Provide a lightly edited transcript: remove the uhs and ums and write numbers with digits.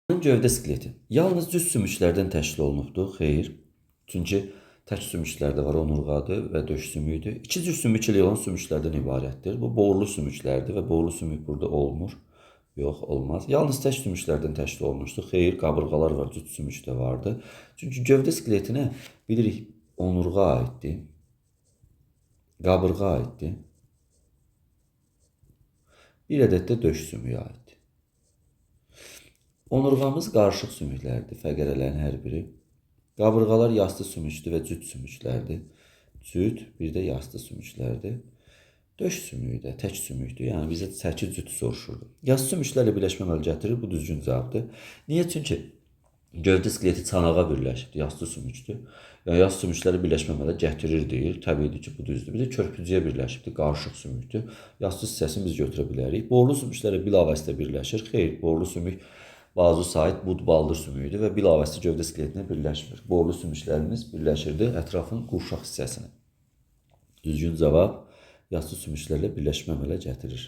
Gövdə skeleti yalnız cüt sümüklərdən təşkil olunubdur. Xeyr. Çünki tək sümüklər də var, onurğadır və döş sümüyüdür. İki cür sümük ilə olan sümüklərdən ibarətdir. Bu boğurlu sümüklərdir və boğurlu sümük burada olmur. Yox, olmaz. Yalnız tək sümüklərdən təşkil olunmuşdur. Xeyr, qabırğalar var, cüt sümük də vardı. Çünki gövdə skeletinə bilirik onurğa aiddir. Qabırğa aiddir. Bir ədəd də döş sümüyü aiddir. Onurğamız qarışıq sümüklərdir, fəqərələrin hər biri. Qabırğalar yastı sümüklü və cüt sümüklərdir. Cüt, bir də yastı sümüklərdir. Döş sümüyü də tək sümükdür. Yəni bizə səki cüt soruşurdu. Yastı sümüklərlə birləşmə əmələ gətirir. Bu düzgün cavabdır. Niyə? Çünki gövdə skeleti çanağa birləşibdir, yastı sümükdür. Yəni yastı sümükləri birləşmə əmələ gətirir deyir. Təbiidir ki, bu düzdür. Bir də körpücüyə birləşibdir, qarışıq sümükdür. Yastı hissəsini biz götürə bilərik. Borlu sümüklərə bilavasitə birləşir. Xeyr, borlu sümük bazu ait bud baldır sümüyüdür və bilavasitə gövdə skeletinə birləşmir. Borlu sümüklərimiz birləşirdi ətrafın qurşaq hissəsinə. Düzgün cavab yastı sümüklərlə birləşmə əmələ gətirir.